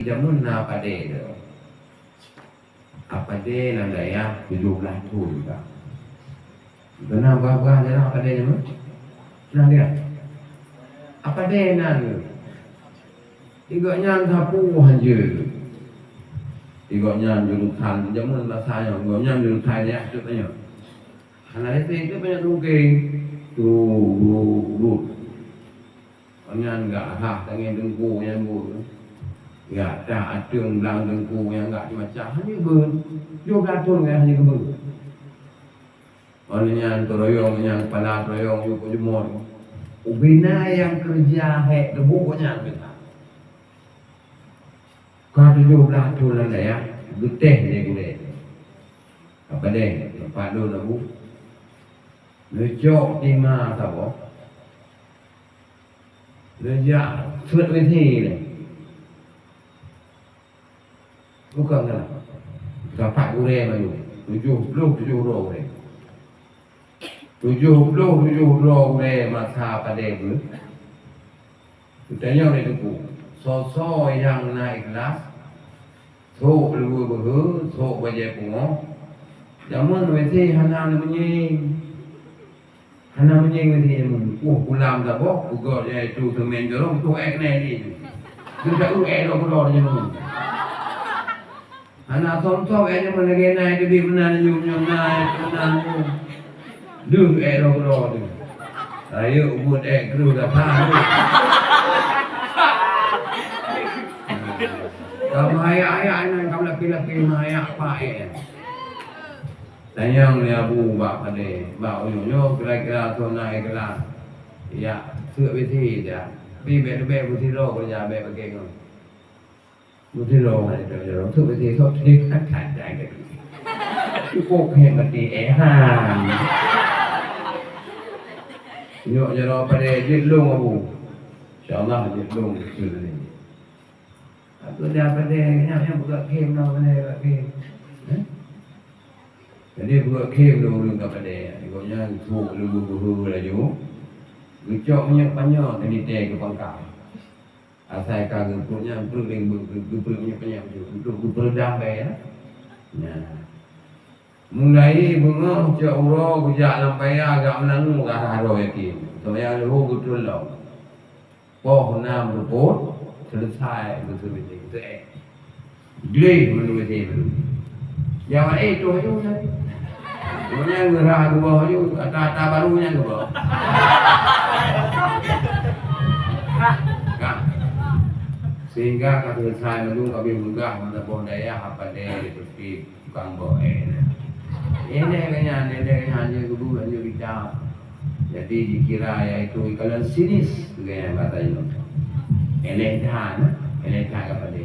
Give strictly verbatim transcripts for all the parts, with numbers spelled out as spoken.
Jameun na padé teuh. Padé lam dayah tujoh blaih thon ka. Beuna bah-bah jalan padé jameun. Nah, dia. Padé nan. Di gobnyan sapeue hanjeuet. Di gobnyan jurusan, jameun masa nyoe, gobnyan jurusan nyan, cok nyoe. Hana lé sép, cok nyoe tungkeng. Tu, tu, tu. Nyan gak rhah tangai teungku nyan bu. Gak tah ateueng blang teungku nyan gak macam-macam. Hana beuet. Dua belas thon nyan hana beuet. Óh lheueh nyan, teuroyong nyang kepala teuroyong yue peujeuet. Ubena nyang keureuja hék teubuek nyan meunan. Ka tujoh blaih thon lam dayah, geutéh lé gurée. Apa deh, tempat lôn Abu? Neucok tima saboh. Neujak seuet W C lé. Bukon galak. Sapat gurée manyueng. Tujoh ploh tujoh droe gurée. Tujoh ploh tujoh droe gurée masa padé beuet. Geutanyong lé teungku, soe-soe nyang na ikhlas, sok luweue beuhe, sok bajée pungoh. Jameun W C hana neumeunyéng. Hana meunyéng lé nyan, uh, kulam saboh, peugot, yaitu seumén jorong, tuh ék nai lé. Geuteuek ék lom keudroe nyan. Hana som-som ék nyan lagée nai teubiet meunan nyoe, nyoe nai, meunan nyoe. Deuh ék lom keudroe nyan. Rayeuk buet ék kreueh gata nyoe. Ka meuhayak-hayak nyan, ka meulapéh-lapéh meuhayak pak ék nyan. Tanyong lé Abu bak padé, bak uyoe nyoe kira-kira soe na ikhlas. Ya, seuek W C ija. Tapi bék leubeh beusidroe keureuja bék pake ngon. Beusidroe ngon itu jaroe, seuek W C soe teuka that-that. Cukup keu mati, eh, han. Nyoe jaroe padé jeuet lôn Abu. Insya Allah jeuet lôn beutôi ni. Aku dah padé, nyak, nyak buka game lah, mana buka game. Eh? Jadi buka game dulu ureueng ka padé. Gobnyan trok lubuk buhu laju. Geucok minyeuk panyöt teuntée keu pangkai. Asai ka geupeuet nyan, peuet lé geu-, geu-, geupeuet minyeuk panyöt tu. Untuk geupeureudam bèe, ya. Nah. Mulai beungoh cok uroe geujak lam paya agak meulangue ka rhah droe yakin. Seumayang leuhô geutrön lom. Poh nam reupôt, seuleusai beutôi-beutôi, beutôi ék. Gleh meunurot lagèe nyan. Nyang laén troh aju nyan. Nyan geurhah geuboh aju, ata-ata barô nyan geuboh. Ka. Sehingga ka seuleusai mandum ka abéh meugah meusaboh dayah apa dayah di Turki. Tukang boh éh nyan. Éh nyan, éh nyan, éh nyan, hana geubu, hana geucam. Jadi, dikira yaitu ikalon sinis, lagèe bahasa Indonesia. Éléh that, éléh that kepada.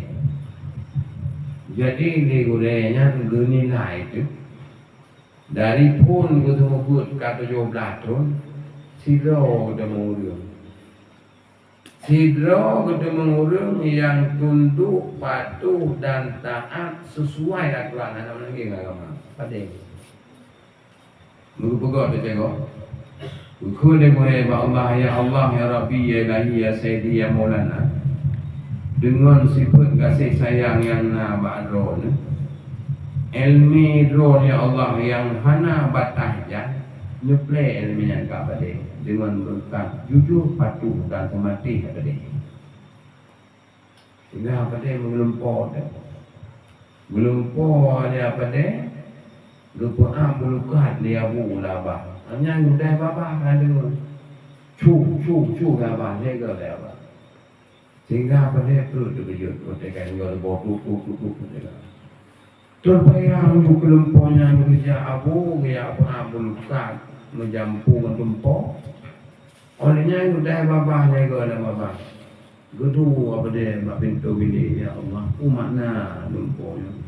Jadi, di gurèe nyan geunilai teuh, dari phon geuteumeubeuet ka tujoh blah thon, sidroe geuteumé ureueng. Sidroe geuteumé ureueng nyang tundok, patuh dan taat sesuai aturan, hana meunangkeng agama. Padé. Meugeupeugah teucegok. Geukheun lé gurèe bak Allah, "Ya Allah, ya Rabbi, ya Ilahi, ya Sayyidi, ya Maulana." Deungon sifeut gaséh sayang nyang na bak Droeneuh, ileumèe Droeneuh, ya Allah, nyang hana bataih jan, Neuplé ileumèe nyan ka padé deungon beureukat jujur, patuh dan seumatéh padé. Sehingga padé meulumpo teuh. Meulumpo nyan padé geupeu'am beureukat lé Abu Lahab. Nyan geudah babah ka deungon. Cu, cu, cu babah, lé goe lé babah. Sehingga padé peuet teukeujot, watèe ka deungon leuboh tuk, tuk, tuk, tuk, tuk, tuk. Teubayang ju keulumpo nyan geujak Abu, geujak Abu Abu lukat, meujampu ngon tumpo. Óh lheueh nyan geudah babah, lé goe lé babah. Geuduek padé bak pintoe bilék, "Ya Allah, peue makna lumpo nyoe?"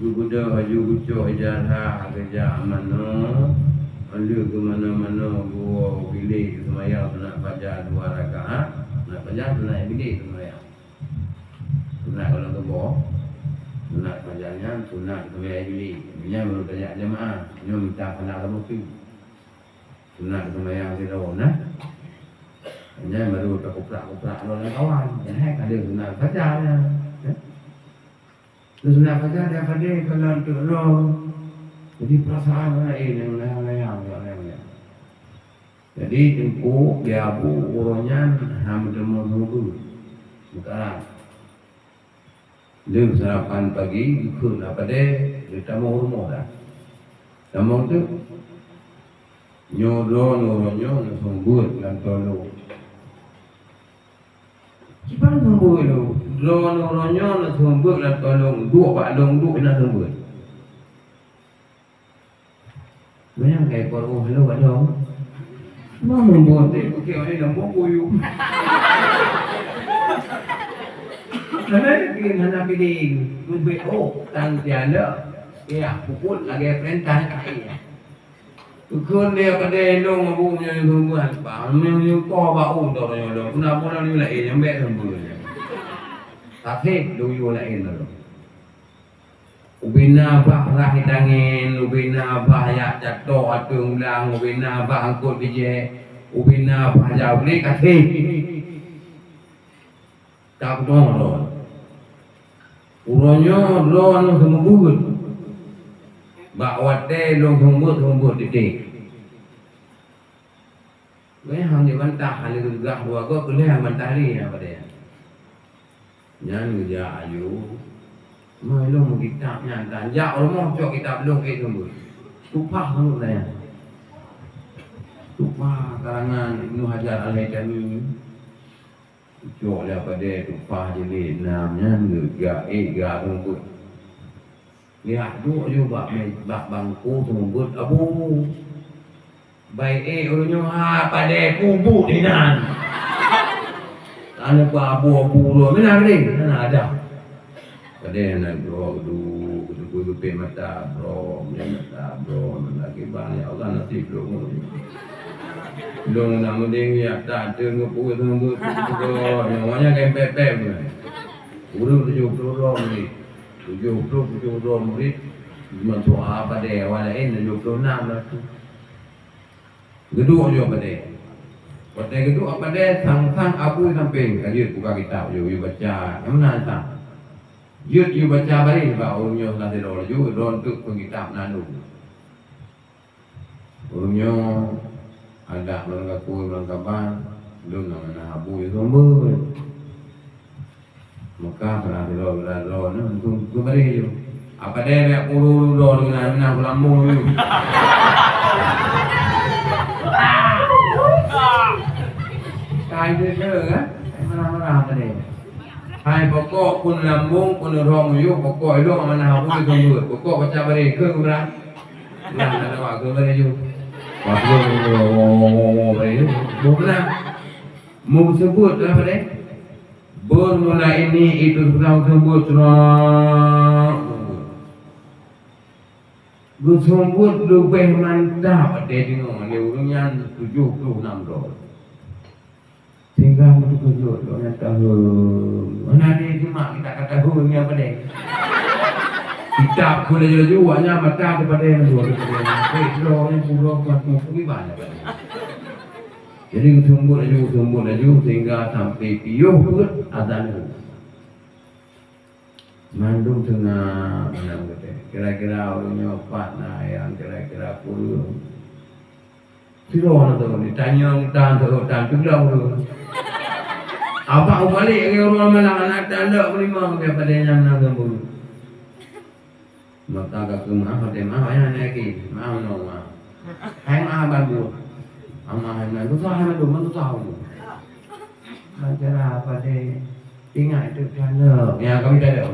Geubeudôh laju geucok ijazah geujak manoe, lheueh geumanoe-manoe geuwoe bilék geuseumayang sunat fajar dua rakaat, sunat fajar sunat bilék geuseumayang. Sunat gohlom tuboh, sunat fajar nyan sunat geuseumayang bilék. Nyan baru tajak jeumaáh, nyoe mita keunan saboh pi. Sunat seumayang sidroe na. Nyan baru takuprak-kuprak lom lam kawan. Nyan hai ka lheueh sunat fajar nyan. Eh? Terus nak kata dia pada kalau untuk roh, jadi perasaan lain yang lain-lain, yang lain-lain. Jadi teungku dia bu uroe nyan hana meuteumé hubungan. Bukan. Lheueh sarapan pagi, geukheun na padé, lheueh tamong rumoh dah. Tamong teuk, nyoe droeneuh uroe nyoe neuseumeubeuet lam tolong. Kiban seumeubeuet lôn, droeneuh uroe nyoe neuseumeubeuet lam tolong, duek bak lôn duek na seumeubeuet. Manyang kai por oh halo adong. Mau membuat deh, okey, orang yang mau kuyup. Karena dia hana pilih, lebih oh, tang tiada. Ya, pukul lagi perintah kai. Pukul dia pada elong abu punya hukuman. Bang, punya ko bau tu orang yang pernah pernah ni lain yang baik sembunyi. Tapi dulu lain tu. Ubena bah rah tangen, ubena bah yak jatok ateueh ulang, ubena bah angkot bijéh, ubena bah jaweueb kaseh. Tak beutôi lôn. Uroe nyoe lôn seumeubeuet. Bak watée lôn seumeubeuet, seumeubeuet titik. Wéh, han jeuet bantah, hana geugah dua goe, keuneuk han bantah lé, na padé. Nyan geujak aju. Meuh lôn meukitab nyan, dan jak rumoh cok kitab lôn keu seumeubeuet. Tupah lôn nyan. Tupah karangan Ibnu Hajar Al-Haitami. Cok lé padé tupah jilid nam nyan geujak ék gak seumeubeuet. Liak duek ju bak mé-, bak bangku seumeubeuet abu. Bai ék ureueng nyoe ha padé kubu dinan. Anu ku abu-abu uroe meunan deh, hana ada. Padé hana droe geudu, geudu geupe mata droe, mata droe, mata kiban ya Allah nasib droe. Lôn na meudeng ya ta teuh ngeupeuet seumeubeuet droe, nyoe nyan kan pep-pep. Ureueng tujoh ploh droe murit. Tujoh ploh, tujoh droe murit, meutuah padé awak laén tujoh ploh nam ratus. Geuduek ju padé. Watée geuduek padé, sang-sang abu sampéng ka jeuet buka kitab ju, ju baca. Nyang meunan sang. Jeuet ju baca bareh bak ureueng nyoe salah sidroe laju, droe teuk peukitab na lom. Ureueng nyoe adak lôn gakue lam kaban, lôn na manah abu ju seumeubeuet. Maka pernah sidroe geuladroe nyoe, keu, keu bareh ju. Apa deh, bèk puru droe deungon na manah peulambong ju. Kai deh, kan? Marah-marah apa deh? Hai pokok pun lambong, pun roh muyuh, pokok ilong amanah abu ju seumeubeuet. Pokok baca bareh, keu geubeurang. Nah, nah, nah, wak keu bareh ju. Wak keu bareh ju. Bôh beurang. Meuseumeubeuet lah padé. Bermula ini itu sedang seumeubeuet, seurang seumeubeuet. Geuseumeubeuet leubeh mantap watée deungoe lé ureueng nyan tujoh ploh nam droe. Sehingga meuteukeuh jeuet gobnyan taheueng. Hana lé simak kita ka taheueng nyan padé. Kitab keu laju-laju awak nyan mata teupadé mandua teupadé. Hei, droe nyan pura kuat muphom iban padé. Jadi geuseumeubeuet laju, geuseumeubeuet laju sehingga sampai piôh peuet azan. Mandum teungoh meunan geutanyoe. Kira-kira ureueng nyoe pat na nyang kira-kira kureueng. Sidroe na teuh ditanyong tan teuh tan teuh ureueng. Abak ubalek lagèe ureueng malam aneuk tan lok meunimong lagèe padé nyang na lam buleuen. Maka ka keu meu'ah, watèe meu'ah, ayah na yakin. Meu'ah meunan meu'ah. Hai meu'ah ban buet. Meu'ah hai meunan. Susah hai mandum, susah hai mandum. Ban cara padé ingat itu piala. Ya, kami tak ada.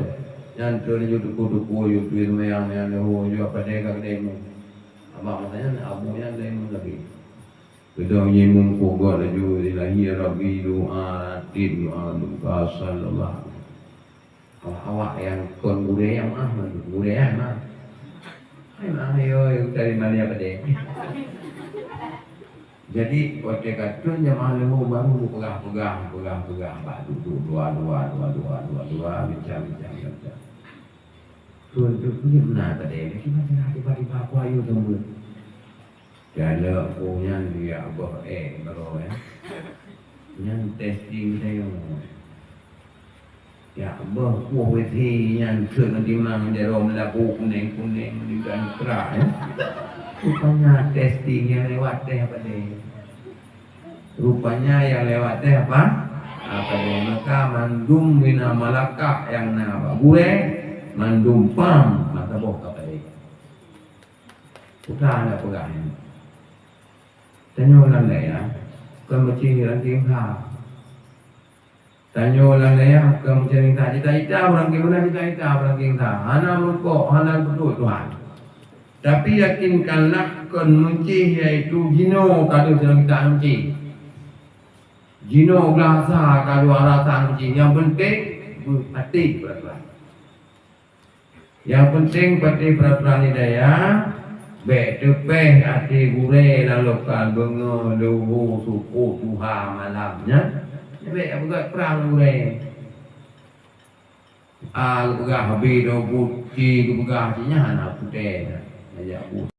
Nyan tu ni ju tuku-tuku, ju tui seumayang, nyan dah, oh, ju padé ka keudè mu. Abang masa nyan, abu nyan keudè mu lagi. Keudong nyi meumpok laju, Ilahi Rabbi, doa, ratib doa, doa, sallallahu. Awak-awak nyang kon gurèe nyang meu'ah, gurèe nyang meu'ah. Hai meu'ah, ayo, ayo, cari mani apa deh? Jadi, watèe ka treun jamaah leuhô baru peugah-peugah, peugah-peugah, bak duek-duek, dua, dua, dua, bincang-bincang, bincang. Treun, treun, treun, na tadi, tiba-tiba, tiba-tiba, aku ayo teumeung. Jalok ku nyan geujak boh ék baroe, eh. Nyan testing tanyoe. Ya, beuh, kueh wéh nyan keu ngon timang jaroe meulabu kunéng-kunéng di gantra, ya. Rupanya testing nyang lewat teh padé. Rupanya nyang lewat teh apa? Apa dia? Maka mandum bina malakah nyang na bak gurée, mandum pam mata boh ka padé. Peugah na peugah nyan. Tanyoe lam dayah, kon meucih ranting kha. Tanyoe lam dayah, kon meucih ranting kha. Cita-cita ureueng geubeuna, cita-cita ureueng geubeuna. Hana meurukok, hana peuduek Tuhan. Tapi yakinkanlah kon meucih, yaitu jinoe ka deuh sidroe kita meucih. Jinoe gasa ka dua rasa meucih. Nyang penting, beupatéh peuratoran. Nyang penting patéh peuratoran di dayah, bék teupéh até gurée lam lokal beungoh, leuhô, supoh, tuha, malam nyan. Bék beugét prang gurée. A geupeugah habéh droe buet, ci geupeugah ci nyan hana putéh dah. Tajak buet.